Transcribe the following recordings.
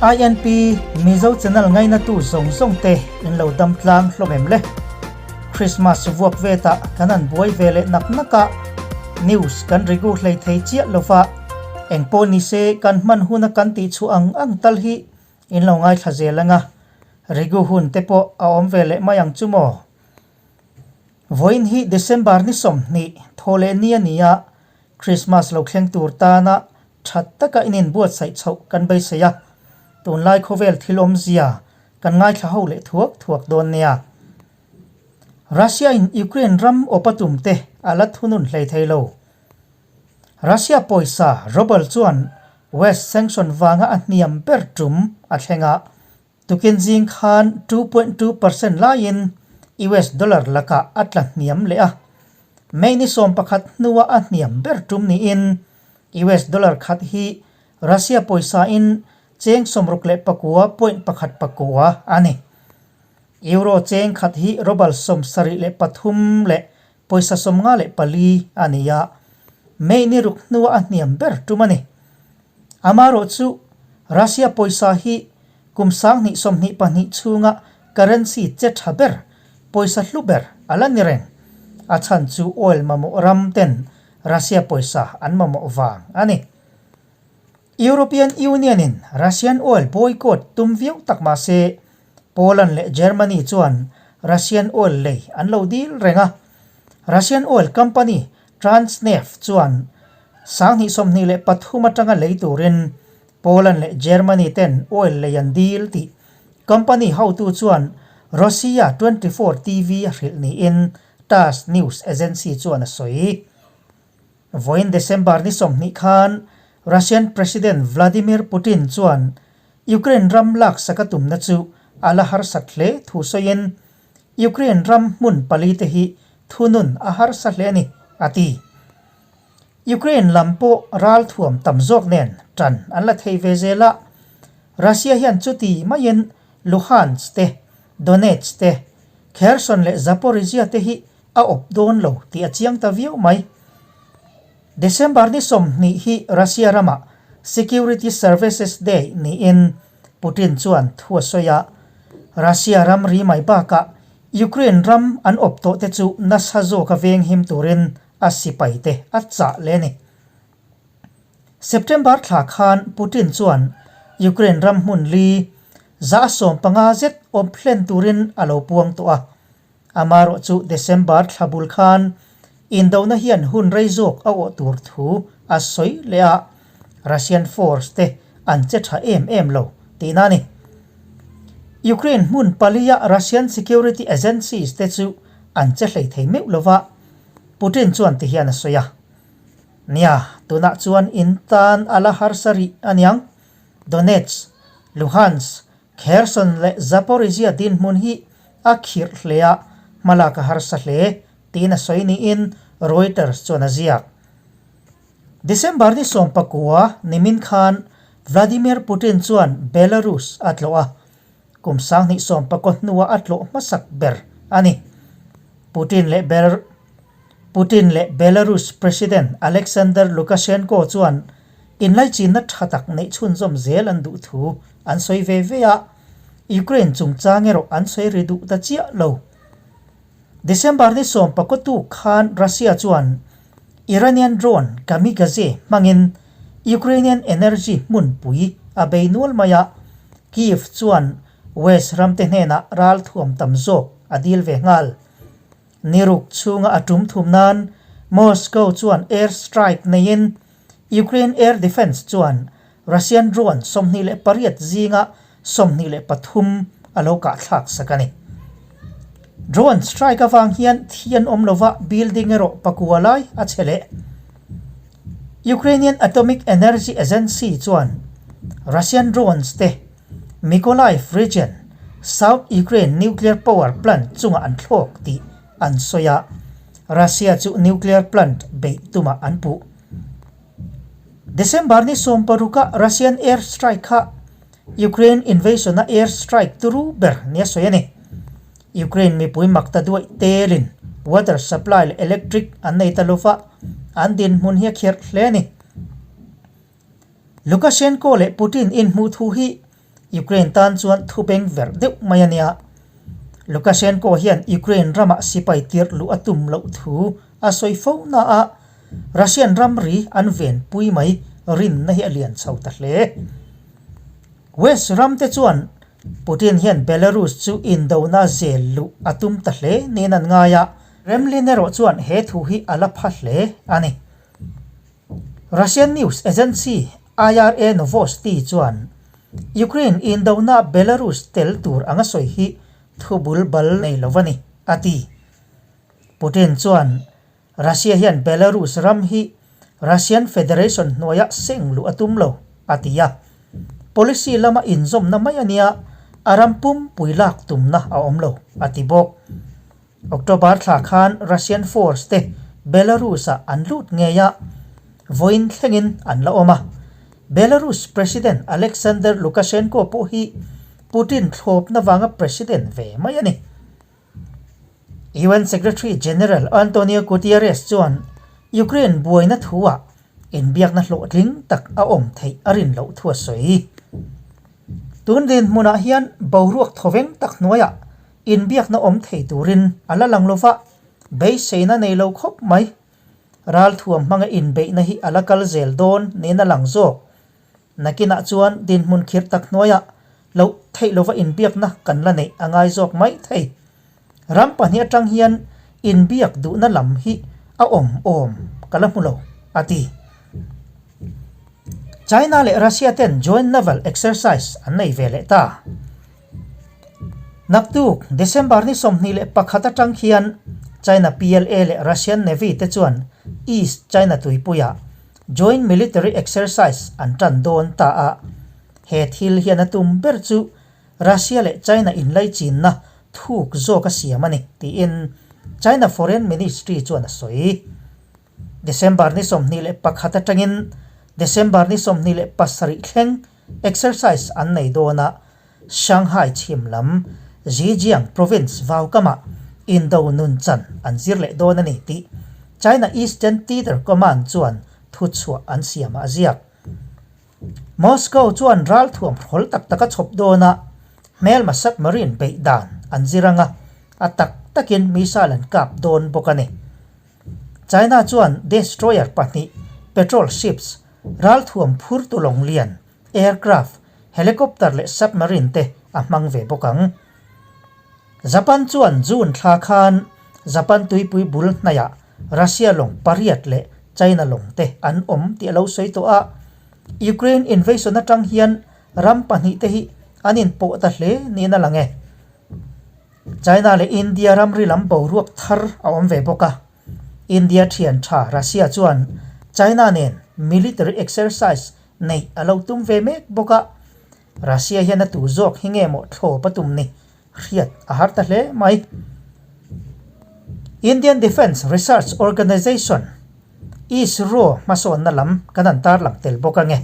INP Mizo channel ngainatu zawng zawng te in lo dam tlang hlawm em le? Christmas vuak vetah kan han buai ve leh nak nak a, news kan rigu hlei thei chiah lova, engpawh nise kan hman huna kan tih chhuah ang ang tal hi in lo ngaithla zel anga, rigu hun te pawh a awm ve leh mai ang chu maw? Vawiin hi December ni 20 thaw leh ni a ni a, Christmas lo thleng tur tana that taka in inbuatsaih chhoh kan beisei a, tunlai khawvel thil awmzia kan ngaithla ho leh thuak thuak dawn nia. Russia in Ukraine ram awp a tum te a la thunun hlei thei lo. Russia pawisa Ruble chuan West sanction vanga a hniam ber tum a thleng a, Tukin zing khan 2.2% laiin US dollar lakah a tla hniam leh a. May ni 11 hnua a hniam ber tum niin US dollar khat hi Russia pawisain cheng 69.19 a ni. Euro cheng khat hi ruble 73 leh pawisa 54 a ni a, May ni ruk hnua a hniam ber tum a ni. Amaherawhchu, Russia pawisa hi kum 2022 chhunga currency che tha ber, pawisa hlu ber a la ni reng. A chhan chu oil mamawh ram ten Russia pawisa an mamawh vang a ni. European Union in Russian oil boycott tum viau tak mah se, Poland leh Germany chuan Russian oil lei an lo dil reng a. Russian oil company Transneft chuan 2023 atanga lei turin Poland leh Germany ten oil lei an dil tih company hotu chuan Rossiya 24 TV a hrilh niin Tass news agency chuan a sawi. Vawiin December ni 20 khan Russian President Vladimir Putin chuan Ukraine ram laksak a tumna chu a la harsat hle thu sawiin Ukraine ram hmun pali te hi thunun a harsa hle a ni, a ti. Ukraine lam pawh ral thuam tam zawk nen tan an la thei ve zel a, Russia hian chuti maiin Luhansk te, Donetsk te, Kherson leh Zaporizhzhia te hi a awp dawn lo tih a chiang ta viau mai. December ni 20 hi Russia ramah Security Services Day niin Putin chuan thu a sawi a, Russia ram ri mai bakah Ukraine ram an awp tawh te chu nasa zawka veng him turin a sipai te a chah leh a ni. September thla khan Putin chuan Ukraine ram hmun li 150 zet awp hlen turin a lo puang tawh a. Amaherawh chu December thla bul khan indona hian hun rei zawk a awh tur thu a sawi leh a, Russian force te an che tha em em lo tihna a ni. Ukraine hmun palia Russian security agencies te chu an che hlei thei meuh lova, Putin chuan ti hian a sawi a, Nia, tunah chuan in tan a la harsa rih aniang. Donetsk, Luhansk, Kherson leh Zaporizhzhia dinhmun hi a khirh hle a, hmalak a harsa hle, tiin a sawi niin Reuters chuan a ziak. December ni 19 nimin khan Vladimir Putin chuan Belarus a tlawh a, kum 2019 hnua a tlawh hmasak ber a ni. Putin leh Putin leh Belarus President Alexander Lukashenko chuan inlaichinna tha tak neih chhunzawm zel an duh thu an sawi ve ve a, Ukraine chungchang erawh an sawi ri duh ta chiah lo. December ni 19 tuk khan Russia chuan Iranian drone Kamikaze hmangin Ukrainian energy hmunpui a bei nual mai a, Kyiv chuan West ramte hnenah ralthuam tam zawk a dil ve nghal. Ni ruk chhunga a tum thum nan Moscow chuan air strike neiin Ukraine air defence chuan Russian drone 28 zinga 23 a lo kahthlak sak a ni. Drone strike avang hian thi an awm lova building erawh pakua lai a chhe leh. Ukrainian Atomic Energy Agency chuan Russian drones te Mykolaiv region, South Ukraine nuclear power plant chungah an thlawk tih an sawi a, Russia chu nuclear plant beih tumah an puh. December ni 16 a Russian air strike kha Ukraine invasion a air strike turu ber nia sawi a ni. Ukraine mipui mak ta duaih telin water supply leh electric an nei ta lova, an dinhmun hi a kherh hle a ni. Lukashenko leh Putin inhmuh thu hi Ukraine tan chuan thu beng verh deuh mai a nia. Lukashenko hian Ukraine ramah sipai tirh luh a tum loh thu a sawi fo na a, Russian ramri an venpui mai rinna hi a lian chho ta hle. West ram te chuan Putin hian Belarus chu indona zel luh a tum ta hle niin an ngai a, Kremlin erawh chuan he thu hi a la pha hle a ni. Russian news agency IRA Novosti chuan Ukraine indona Belarus tel tur anga sawi hi thu bul bal nei lo a ni, a ti. Putin chuan Russia hian Belarus ram hi Russian Federation hnuaia seng luh a tum lo, a ti a. Policy lama inzawmna mai a nia, a ram pumpui lak tumna a awm lo, a ti bawk. October thla khan Russian force te Belarus-ah an lut ngei a, vawiin thlengin an la awm a. Belarus President Alexander Lukashenko pawh hi Putin thlawpna vanga president ve mai a ni. UN Secretary General Antonio Guterres chuan Ukraine buaina thuah inbiakna hlawhtling tak a awm theih a rin loh thu a sawi. Tun dinhmunah hian boruak thawveng tak hnuaiah Inbiakna awm thei turin a la lang lova, beiseina nei lo khawp mai. Ralthuam hmanga inbeihna hi a la kal zel dawn niin a lang zawk. Nakinah chuan dinhmun khirh tak hnuaiah loh theih lova inbiakna kan la neih a ngai zawk mai thei. Ram pahnih atang hian inbiak duhna lam hi a awm awm ka la hmu lo, a ti. China leh Russia ten joint naval exercise an nei ve leh ta. Naktuk, December ni 21 atang khian China PLA leh Russian Navy te chuan East China tuipuiah Joint Military Exercise an tan dawn ta a. He thil hian a tum ber chu Russia leh China inlaichinna thuk zawk a siam a ni, tiin China Foreign Ministry chuan a sawi. December ni 21 atangin December ni 27 thleng exercise an nei dawn a, Shanghai chhim lam Zhejiang province vaukamah indo nun chan an zir leh dawn a ni tih China Eastern Theatre Command chuan thuchhuah an siamah a ziak. Moscow chuan ralthuam hrawl tak tak a chhawp dawn a, hmelma submarine beih dan an zir anga a tak takin missile an kap dawn bawk a ni. China chuan destroyer pahnih, patrol ships, ralthuam phurtu lawng lian, aircraft, helicopter leh submarine te a hmang ve bawk ang. Japan chuan June thla khan Japan tuipui bul hnaiah Russia lawng pariat leh China lawng te an awm tih a lo sawi tawh a. Ukraine invasion atang hian ram pahnih te hi an inpawh ta hle niin a lang e. China leh India ramri lam boruak thar a awm ve bawk a. India thian tha Russia chuan China nen military exercise neih a lo tum ve mek bawk a. Russia hian a tu zawk hi nge maw thlawp a tum ni hriat a har ta hle mai. Indian Defence Research Organisation, ISRO, hmasawnna lam kan han tarlang tel bawk ange.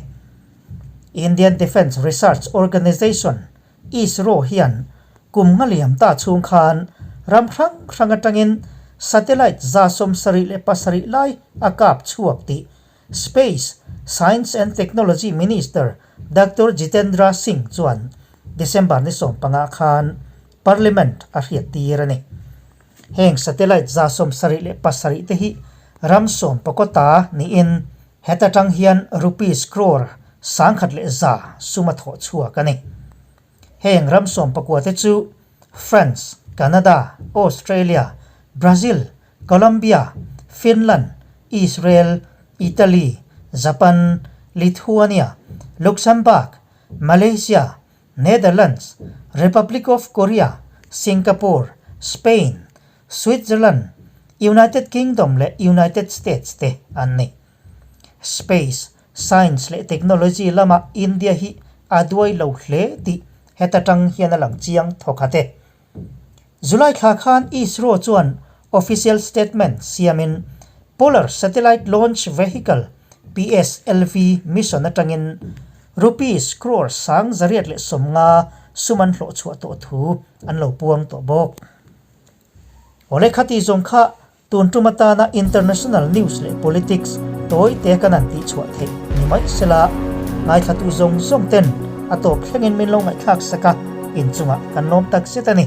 Indian Defence Research Organisation, ISRO hian kum nga liam ta chhung khan ram hrang hrang atangin satellite 77 lai a kap chhuak tih Space, Science and Technology Minister Doctor Jitendra Singh chuan December ni 15 khan Parliament a hriat tir a ni. Heng satellite 77 te hi ram sawmpakaw ta niin heta tang hian rupees crore 1100 sum a thawh chhuak a ni. Heng ram sawmpakua te chu France, Canada, Australia, Brazil, Colombia, Finland, Israel, Italy, Japan, Lithuania, Luxembourg, Malaysia, Netherlands, Republic of Korea, Singapore, Spain, Switzerland, United Kingdom leh United States te an ni. Space, Science leh Technology lamah India hi a duai lo hle tih heta tang hian a lang chiang thawkhat e. July thla khan ISRO chuan official statement siamin Polar Satellite Launch Vehicle, PSLV, mission atangin rupees crore 850 sum an hlawh chhuah tawh thu an lo puang tawh bawk. Awle khati zawng kha Tun tum atana international news leh politics tawi te kan han tih chhuah theih ni mai sela, ngaithlatu zawng zawng ten. A tawp thlengin min lo ngaihthlak sak a, inchungah kan lawm tak zet a ni.